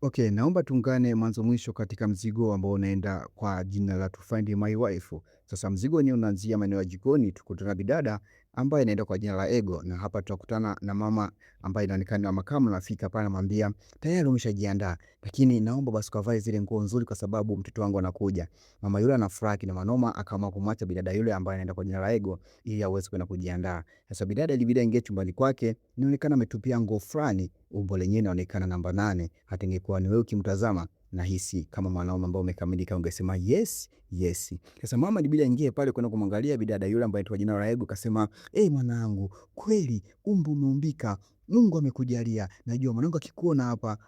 Okay, naomba tuungane mwanzo mwisho katika mzigo ambao unaenda kwa jina la To Find My Wife. Sasa mzigo wenyewe unaanzia maeneo ya jikoni, tukutana bidada ambaye inaenda kwa jina la Ego, na hapa tutakutana na mama ambaye inaonekana makamu, nafika pale anamwambia tayari umeshajiandaa, lakini naomba basi ukavae zile nguo nzuri kwa sababu mtoto wangu anakuja. Mama yule anafurahi kina manoma, akaamua kumwacha bidada yule ambaye anaenda kwa jina la Ego ili aweze kwenda kujiandaa. Sasa bidada ilibidi aingie chumbani kwake, inaonekana ametupia nguo fulani, umbo lenyewe inaonekana namba 8. Hata ingekuwa ni wewe ukimtazama nahisi kama mwanaume ambao umekamilika ungesema yes, yes. Sasa mama ilibidi aingie pale kwenda kumwangalia bidada yule ambaye anaitwa jina la Ego, akasema eh, mwanangu kweli umbo umeumbika, Mungu amekujalia, najua mwanangu akikuona hapa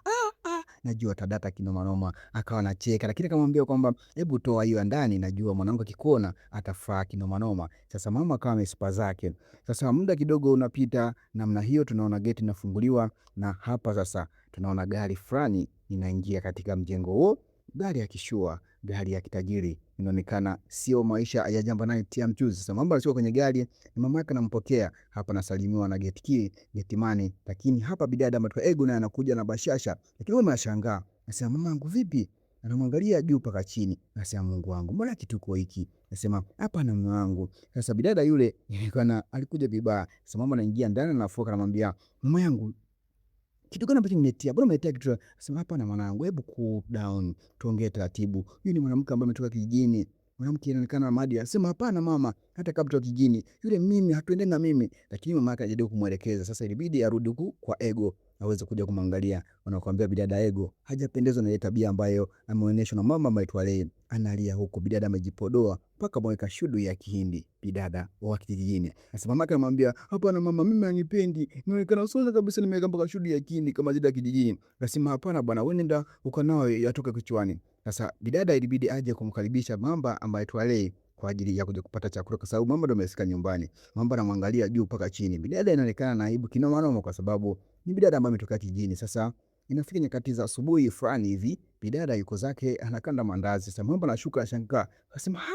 najua tadata kinoma noma. Akawa anacheka, lakini akamwambia kwamba hebu toa hiyo ndani, najua mwanangu akikuona atafurahi kinoma noma. Sasa mama akawa amesipa zake. Sasa muda kidogo unapita namna hiyo, tunaona geti inafunguliwa na hapa sasa tunaona gari fulani inaingia katika mjengo huo, gari ya kishua, gari ya kitajiri, inaonekana sio maisha ya jamba naye tia mchuzi. Sasa mama anashuka kwenye gari na mama yake anampokea hapa, anasalimiwa na gate key gate man, lakini hapa bidada ametoka ego naye anakuja na bashasha, lakini mama anashangaa, anasema mama yangu vipi? Anamwangalia juu mpaka chini, anasema Mungu wangu, mbona kituko hiki? Anasema hapana mume wangu. Sasa bidada yule inaonekana alikuja vibaya. Sasa mama anaingia ndani, anafoka, anamwambia mama yangu kitu gani ambacho nimetia? Bora umetia kitu. Sema hapana mwanangu, hebu cool down, tuongee taratibu. Huyu ni mwanamke ambaye ametoka kijijini. Mwanamke inaonekana Madi asema hapana mama, hata kabla kutoka kijijini yule mimi hatuendani na mimi, lakini mama yake anajaribu kumwelekeza. Sasa ilibidi arudi huku kwa Ego aweze kuja kumwangalia. Wanakuambia bidada Ego hajapendezwa na ile tabia ambayo ameonyeshwa na mama ambaye Lei. Analia huko, bidada amejipodoa mpaka mweka shudu ya Kihindi, bidada wa kijijini. Sasa mama yake anamwambia hapana mama, mimi anipendi, inaonekana usoni kabisa nimeweka mpaka shudu ya Kihindi kama zile kijijini. Akasema hapana bwana, wewe nenda ukanawe yatoke kichwani. Sasa bidada ilibidi aje kumkaribisha mamba ambaye Lei kwa ajili ya kuja kupata chakula kwa sababu mamba ndo amefika nyumbani. Mamba anamwangalia juu mpaka chini. Bidada inaonekana na aibu kinoma noma kwa sababu ni bidada ambaye ametoka kijijini. Sasa inafika nyakati za asubuhi fulani hivi, bidada yuko zake anakanda mandazi. Sasa mamba anashuka, anashangaa, akasema ha,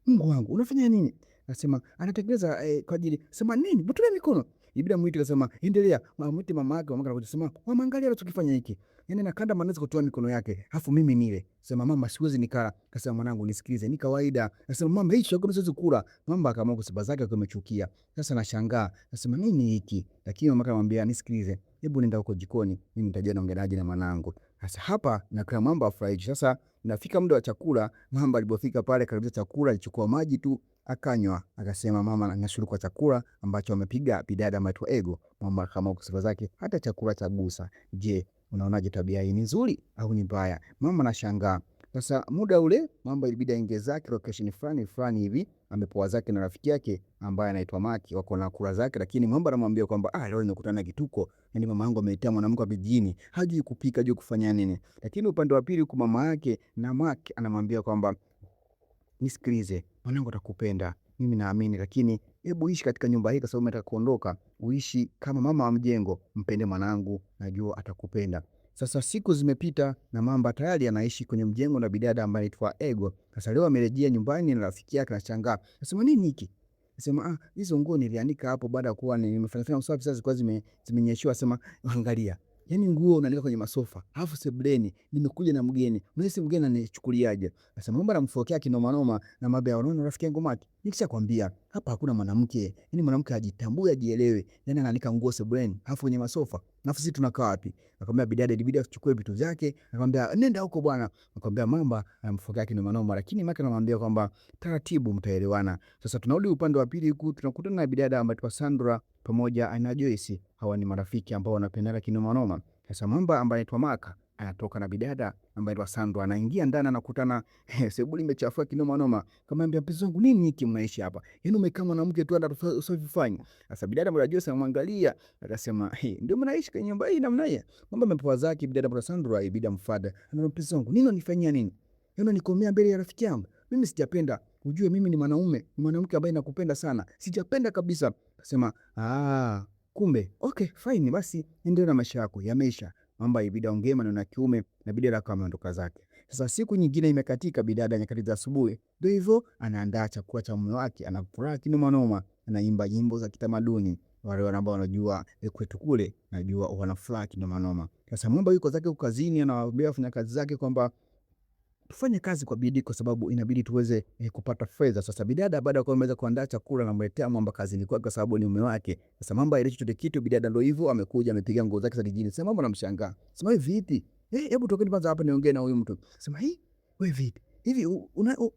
Mungu wangu unafanya nini? Akasema anatengeneza kwa ajili sema nini, mtumie mikono. Ibida mwiti akasema endelea, mwite mama yake. Mama anakuja sema mama, angalia anachokifanya hiki, yani anakanda mandazi kutoa mikono yake, afu mimi nile. Sema mama, siwezi nikala. Akasema mwanangu, nisikilize, ni kawaida. Akasema mama, hicho chakula siwezi kula. Mama akaamua kusiba zake akimechukia. Sasa nashangaa, akasema nini hiki? Lakini mama akamwambia nisikilize, hebu nenda huko jikoni, mimi nitajua naongeleaje na mwanangu. Sasa hapa na kama mambo afurahi. Sasa nafika muda wa chakula, mamba alipofika pale karibia chakula, alichukua maji tu akanywa, akasema mama, nashukuru kwa chakula ambacho amepiga bidada ameitwa Ego. Mama kama sifa zake hata chakula cha gusa. Je, unaonaje tabia hii ni nzuri au ni mbaya? Mama anashangaa. Sasa muda ule mambo ilibidi aingie zake location fulani fulani hivi, amepoa zake na rafiki yake ambaye anaitwa Maki, wako na kula zake, lakini mambo anamwambia kwamba ah, leo nimekutana na kituko, yani mama yangu ameitia mwanamke wa vijijini, hajui kupika, hajui kufanya nini. Lakini upande wa pili huku mama yake na Maki anamwambia kwamba nisikilize, mwanangu atakupenda mimi naamini, lakini hebu ishi katika nyumba hii kwa sababu nataka kuondoka, uishi kama mama wa mjengo, mpende mwanangu, najua atakupenda. Sasa siku zimepita na Mamba tayari anaishi kwenye mjengo na bidada ambaye anaitwa Ego. Sasa leo amerejea nyumbani na rafiki yake anashangaa. Anasema nini hiki? Anasema ah, hizo nguo nilianika hapo baada ya kuwa nimefanya fanya usafi, sasa zilikuwa zimenyeshewa. Anasema angalia. Yaani nguo unaanika kwenye masofa, alafu sebuleni nimekuja na mgeni. Unahisi mgeni anichukuliaje? Anasema Mamba anamfokea kinoma noma na Mamba anaona rafiki yangu Maki. Nikishakwambia hapa hakuna mwanamke. Yaani mwanamke ajitambue, ajielewe. Yaani anaanika nguo sebuleni, alafu kwenye masofa. Na sisi tunakaa wapi? Akamwambia bidada ilibidi achukue vitu vyake. Akamwambia nenda huko bwana. Akamwambia Mamba anamfokea kinoma noma, lakini Maki anamwambia kwamba taratibu mtaelewana. Sasa tunarudi upande wa pili huku tunakutana na bidada ambaye ni Sandra pamoja na Joyce. Hawa ni marafiki ambao wanapendana kinoma noma. Sasa Mamba ambaye anaitwa Maka anatoka na bidada ambaye anaitwa Sandra, anaingia ndani anakutana sebule imechafua kinoma noma. Kamwambia mpenzi wangu, nini hiki mnaishi hapa? Yaani umekaa mwanamke tu ana usafifanya. Sasa bidada ambaye Joyce anamwangalia akasema, hey, ndio mnaishi kwenye nyumba hii namna hii? Mamba amepoa zake bidada ambaye Sandra ibida mfada. Anamwambia mpenzi wangu, nini unanifanyia nini? Yaani unikomea mbele ya rafiki yangu. Mimi sijapenda. Ujue mimi ni mwanaume, ni mwanamke ambaye nakupenda sana. Sijapenda kabisa. Akasema, ah, kumbe okay fine, basi endelea na maisha yako yameisha. Mamba ibidi aongee maneno ya kiume na bidada akawa ameondoka zake. Sasa siku nyingine imekatika, bidada nyakati za asubuhi ndio hivyo anaandaa chakula cha mume wake, anafurahi kinoma noma, anaimba nyimbo za kitamaduni. Wale ambao wanajua kwetu kule, najua wanafurahi kinoma noma. Sasa Mwamba yuko zake kazini, anawaambia wafanyakazi zake kwamba tufanye kazi kwa bidii kwa sababu inabidi tuweze kupata fedha. Sasa bidada baada ya kuwa ameweza kuandaa chakula anamletea Mwamba kazini kwake kwa sababu ni mume wake. Sasa Mwamba ile chochote kitu, bidada ndio hivyo amekuja amepiga nguo zake za kijini. Sasa Mwamba anamshangaa. Sema wewe vipi? Hebu tokeni kwanza hapa niongee na huyu mtu. Sema hii wewe vipi? Hivi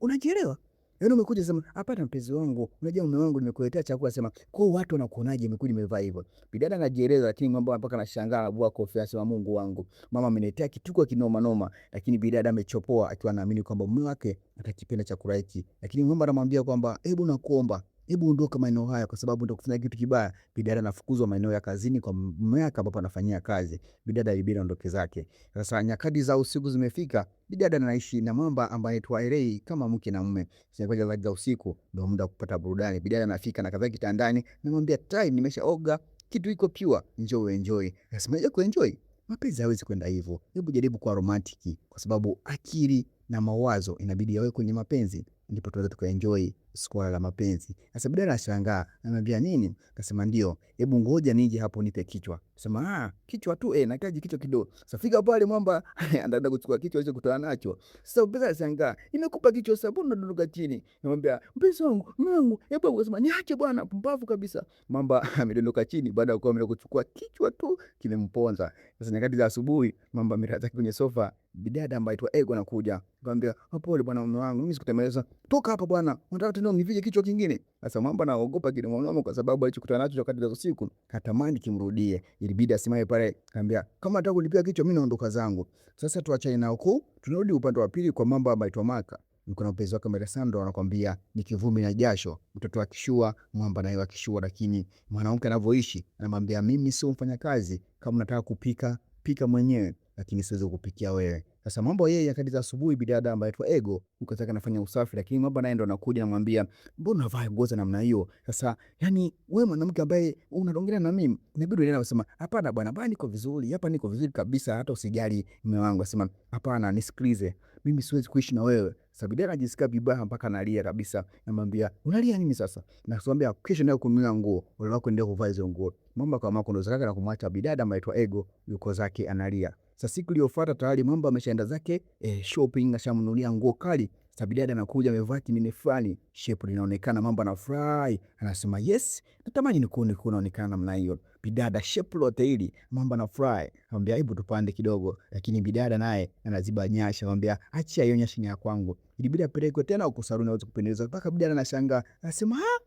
unajielewa? Yaani umekuja sema hapana, mpenzi wangu, unajua mume wangu nimekuletea chakula, sema kwa watu wanakuonaje umekuja umevaa hivyo. Bidada anajieleza, lakini mambo mpaka anashangaa, anabua kofia, sema Mungu wangu, mama ameniletea kituko kinoma noma, lakini bidada amechopoa akiwa anaamini kwamba mume wake atakipenda chakula hiki, lakini mume anamwambia kwamba hebu nakuomba hebu ondoka maeneo haya kwa sababu ndio kufanya kitu kibaya. Bidada anafukuzwa maeneo ya kazini kwa mume wake ambapo anafanyia kazi. Bidada ilibidi aondoke zake. Sasa nyakati za usiku zimefika, bidada anaishi na mwamba ambaye anaitwa Elei kama mke na mume. Nyakati za usiku ndio muda wa kupata burudani. Bidada anafika na kadhaa kitandani, namwambia time, nimeshaoga kitu iko pure, njoo enjoy. Nasema je, kuenjoy mapenzi hawezi kwenda hivyo. Hebu jaribu kuwa romantiki, kwa sababu akili na mawazo inabidi yawe kwenye mapenzi ndipo tuweze tukaenjoy swala la mapenzi. Sasa badala anashangaa, anamwambia nini? Akasema ndio, hebu ngoja nije hapo nipe kichwa. Sema ah, kichwa tu nahitaji kichwa kidogo. Sasa fika pale mwamba anaenda kuchukua kichwa hicho kutana nacho. Sasa mpenzi anashangaa, nimekupa kichwa sasa mbona unadondoka chini? Namwambia mpenzi wangu, mume wangu, hebu akasema niache bwana, pumbavu kabisa. Mwamba amedondoka chini baada ya kuwa ameenda kuchukua kichwa tu kimemponza. Sasa nyakati za asubuhi mwamba amelala kwenye sofa, bidada ambaye aitwa Ego anakuja. Akamwambia pole bwana mume wangu, mimi sikutemeleza. Toka hapa bwana, unataka tena univije kichwa kingine? Sasa mwamba anaogopa kinoma kwa sababu alichokutana nacho wakati za usiku hatamani kimrudie. Ilibidi asimame pale, akamwambia kama nataka kunipia kichwa mimi naondoka zangu. Sasa tuachane na huko, tunarudi upande wa pili kwa mambo ambayo aitwa Maka. Yuko na mpenzi wake Melisandro, anakwambia ni kivumbi na jasho, mtoto akishua mwamba naye akishua, lakini mwanamke anavyoishi anamwambia mimi sio mfanyakazi, kama unataka kupika pika mwenyewe, lakini siwezi kukupikia wewe. Sasa mambo yeye nyakati za asubuhi, bidada ambaye aitwa Ego ukataka anafanya usafi, lakini mambo naye ndo anakuja anamwambia, mbona unavaa nguo za namna hiyo? Sasa yani wewe mwanamke ambaye unaongelea na mimi, inabidi uendelee kusema hapana bwana, bwana niko vizuri hapa, niko vizuri kabisa, hata usijali mume wangu. Asema hapana, nisikilize mimi siwezi kuishi na wewe. Sasa bidada anajisikia vibaya mpaka analia kabisa, namwambia unalia nini sasa? Na kumwambia kesho ndio kununua nguo, wale wako ndio kuvaa hizo nguo. Mama kwa mama ndo zake na kumwacha bidada ambaye aitwa Ego yuko zake analia. Sasa siku iliyofuata tayari Mwamba ameshaenda zake shopping, ashamnunulia nguo kali. Sasa bidada anakuja amevaa kimini fulani, shape linaonekana, Mwamba anafurahi, anasema yes, natamani nikuone kunaonekana namna hiyo. Bidada shape lote hili, Mwamba anafurahi, anamwambia hebu tupande kidogo, lakini bidada naye anaziba nyasha, anamwambia achia hiyo nyasha ni ya kwangu. Ilibidi apelekwe tena huko saluni aweze kupendeza, mpaka bidada anashangaa, anasema ha,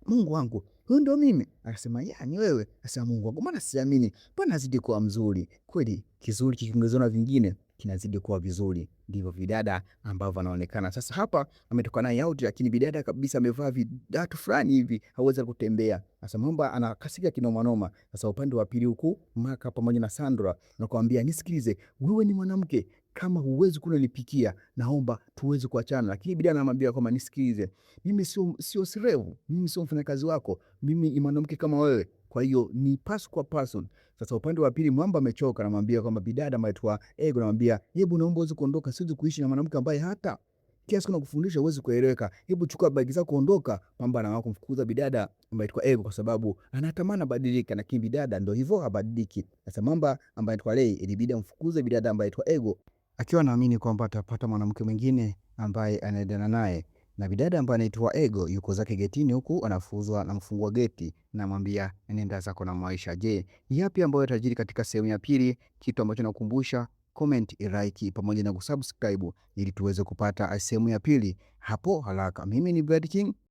Mungu wangu, huyu ndo mimi? Akasema ya ni wewe. Akasema Mungu wangu, mbona siamini, mbona nazidi kuwa mzuri kweli. Kizuri kikiongezwa na vingine kinazidi kuwa vizuri. Ndivyo vidada ambavyo anaonekana sasa. Hapa ametoka naye out, lakini bidada kabisa amevaa vidatu fulani hivi, hawezi kutembea. Sasa mwamba anakasika kinoma noma. Sasa upande wa pili huku Maka pamoja na Sandra nakwambia, nisikilize, wewe ni mwanamke kama huwezi kunilipikia naomba tuweze kuachana. Lakini bidada anamwambia kwamba nisikilize, mimi sio sirevu, mimi sio mfanyakazi wako, mimi ni mwanamke kama wewe, kwa hiyo ni pass kwa person. Sasa upande wa pili mwamba amechoka, anamwambia kwamba bidada ambaye Ego, anamwambia hebu naomba uweze kuondoka, siwezi kuishi na mwanamke ambaye hata kiasi kuna kufundisha uweze kueleweka. Hebu chukua bagi zako ondoka. Mwamba anaamua kumfukuza bidada ambaye aitwa Ego kwa sababu anatamani abadilike, lakini bidada ndio hivyo habadiliki. Sasa mwamba ambaye aitwa Lei ilibidi amfukuze bidada ambaye aitwa Ego akiwa anaamini kwamba atapata mwanamke mwingine ambaye anaendana naye na bidada ambaye anaitwa Ego yuko zake getini huku anafuzwa na mfungua geti, namwambia nenda zako na maisha. Je, ni yapi ambayo yatajiri katika sehemu ya pili? Kitu ambacho nakukumbusha comment, like pamoja na kusubscribe ili tuweze kupata sehemu ya pili hapo haraka. Mimi ni Brad King.